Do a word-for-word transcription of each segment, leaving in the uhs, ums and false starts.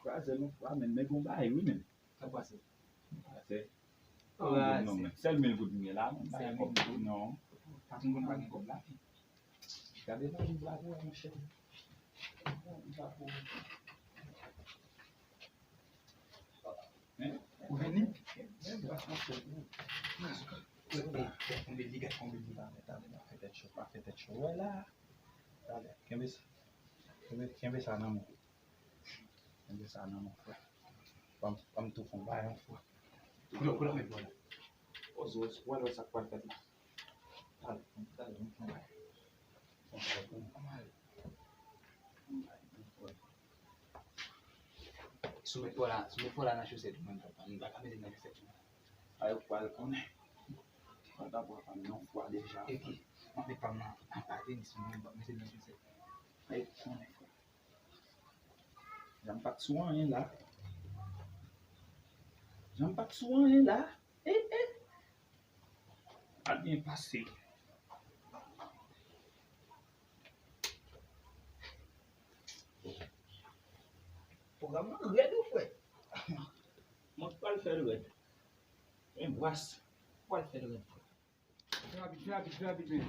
Kraze l yon fwa, men, men gon bagay, wi, men. Sa pase? Pase. Non, men, sèl mil goud m gen la, men, bagay kòb, non. Patwon konn pa gen kòb la. Gade valiz la pou wè, monchè. Valiz la pou wè. Hein? Ou vini? Gad konbyen li, gad konbyen li pa fè, talè, pa fè tèt cho, pa fè tèt cho. Wè la. Talè, kenbe sa. Kenbe, kenbe sa nan men w. Kenbe sa nan men w, frè. Ban m, ban m tou fè yon bagay yon fwa. Kote, kote w met bò la? Ozo, wè lè sa k pral fèt la. Talè, talè, yon bagay. Yon bagay pou mwen. Yon bagay pou mwen. Si w met fò la, si w met fò la nan chosèt ou, mwen pa, mwen pa ka mete nan chosèt ou. Ay, ou pral konnen. Mwen ta pran pa m yon fwa deja. Epi, mwen met pa m nan, nan pa tenis, mwen pa mete nan chosèt. Ay, ou konnen, frè. Jan m pa t sou anyen la. Jan m pa t sou anyen la. Eh, eh. Pa byen pase. Pwogram nan rèd wi frè. Mwen k pral fè l rèd. Men bras, k pral fè l rèd frè. Fè rapid, fè rapid, fè rapid men.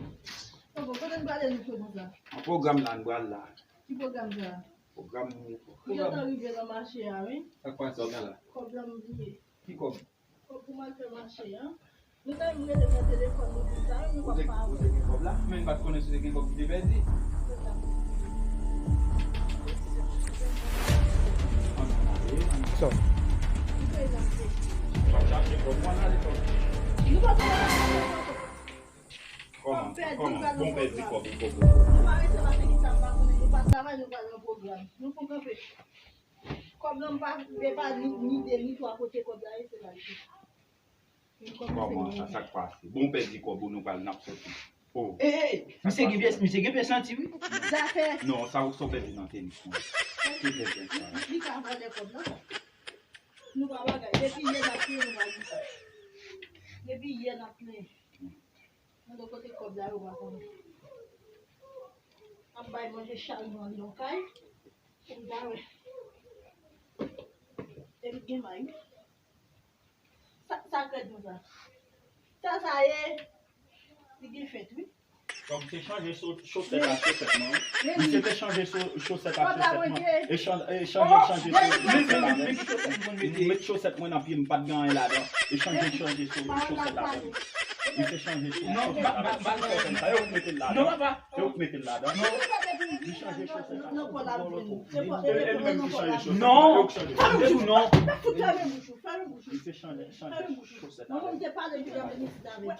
Tonton, kote n prale nou fè konsa? Nan pwogram la n pral la. Ki pwogram sa? Pwogram nou. M gentan rive nan mache a wi. Sa k pase la? Kòb la m bliye. Ki kòb? Kòb pou m al fè mache a. Nou ta menm rete nan telefòn nou konsa wi, nou p ap pale. Ou te gen kòb la? Men m pa t konnen si w te gen kòb ki te pèdi. Sa. M ap chache kòb mwen ale kòb. Nou pa t Kòman? Kòman? Bon pèdi kòb, kòb, kòb. Nou pa rete mache konsa, m pa konnen. Nou pa travay, nou pral nan pwogram. Nou fon kanpe. Kòb lan m pa, se pa ni, ni de, ni twa kote kòb la ye, se la l ye. Kòman sa, sa k pase? Bon pèdi kòb ou nou pral n ap soti. Oh. Ey, ey, misye gen pyès, misye gen pyès santi wi. Zafè. Non, sa ou sa w pèdi nan tenis mwen. Ki pyès sa? Li ka vòlè kòb lan. Nou pa bagay. Depi yè n ap peye, nou pa di sa. Depi yè n ap peye. Mande kote kòb la yo pa konnen. Ap bay manje chay nan yon kay. Pou m ta wè. Epi gen may wi. Sa, sa k rèd konsa? Sa, sa ye? Li gen fèt wi. Donk, se chanje so-, chosèt ak chosèt mwen, wi. Misye te chanje so-, chosèt ak chosèt mwen. E chan-, e chanje, chanje chosèt mwen. Mezanmi, men ki chosèt mwen mete. Met chosèt mwen nan pye m, pa t gen anyen ladan. E chanje, chanje so-, chosèt la pou mwen. Misye chanje so-, chosèt la pou mwen. Sa yo k mete l ladan. Non, papa. Se ou k mete l ladan. Non. Li chanje chosèt la. E li menm ki chanje chosèt la. Non. Se ou k chanje. Fèmen bouch ou, non. Fèmen bouch ou. Fèmen bouch ou. Misye chanje, chanje chosèt la. Mwen, mwen te pale pou Dominique David.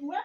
Wè?